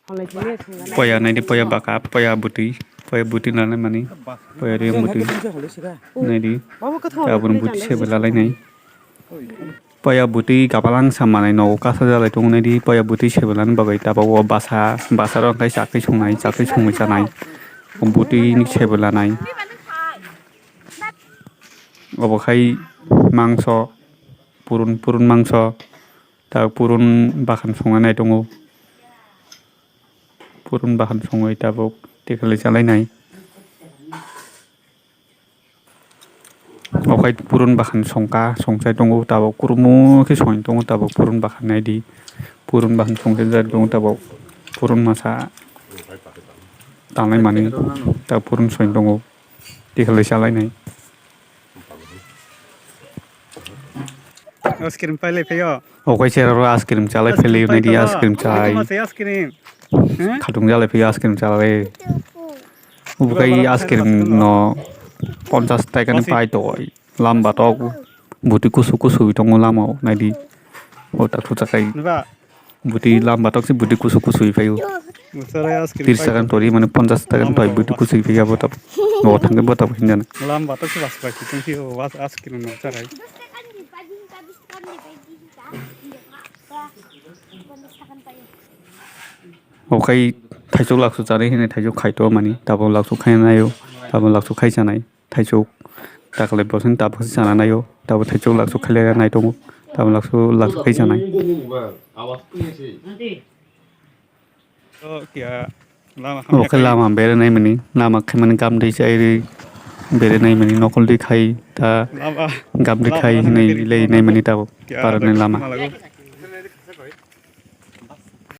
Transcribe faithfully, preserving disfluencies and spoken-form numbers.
Poya naidi, poya baka, poya bwtwi, poya bwtwi nanai mani, poya riyang bwtwi naidi. Tabukni bwtwi sebo lalai nai. Poya bwtwi gabalang sa manai nogo kasa jalai tongo naidi, poya bwtwi sebo lani bagwi tabuk o basa, basa rok khe chakwi songnai, chakwi songwi chanai, bwtwi ni sebo lanai. Obo khai mangso, purun purun mangso, ta purun bakhan songna nai tongo. Purun bahan songwi tabuk tikhalai chalainai. Okhai purun bahan songkha, songchai tongo, tabuk kurumo khe songwi tongo, tabuk purun bahan naidi. Purun bahan songchai tongo, tabuk purun masa tanai mani, tabuk purun songwi tongo. Tikhalai chalainai. Ice cream pailai phaio. Okai sera ro ice cream chalai pheli nai di ice cream chai. Ice cream. Khatung jalai phaio ice cream chalai. Ubukai ice cream no ponchas taka ni pai to. Lamba tok buti kusu kusu tongo lama o nai di. O tak thu chakai. Bwtwi lamba tok se bwtwi kusu kusu wi phaio. Tir sagan tori mane ponchas tagan pai bwtwi kusu wi phaio bo tok. Bo thangke bo tok hinjana. Lamba tok se bas bai kitung phi o was as kilo no charai. Okai thaisok laksu chari hine thaisok khaito mani tabo laksu khainaio tabo laksu khai chanai. Thaisok takhwlai bosong tabuk se sana naio, tabuk thaisok laksu khailai nai tongo, tabuk laksu laksu khai sanai. Oke lama berenai mani lama khaimani gamdui chai berenai mani nokol dui khai ta gamdui khai hinui lai nai mani tabuk paranai lama.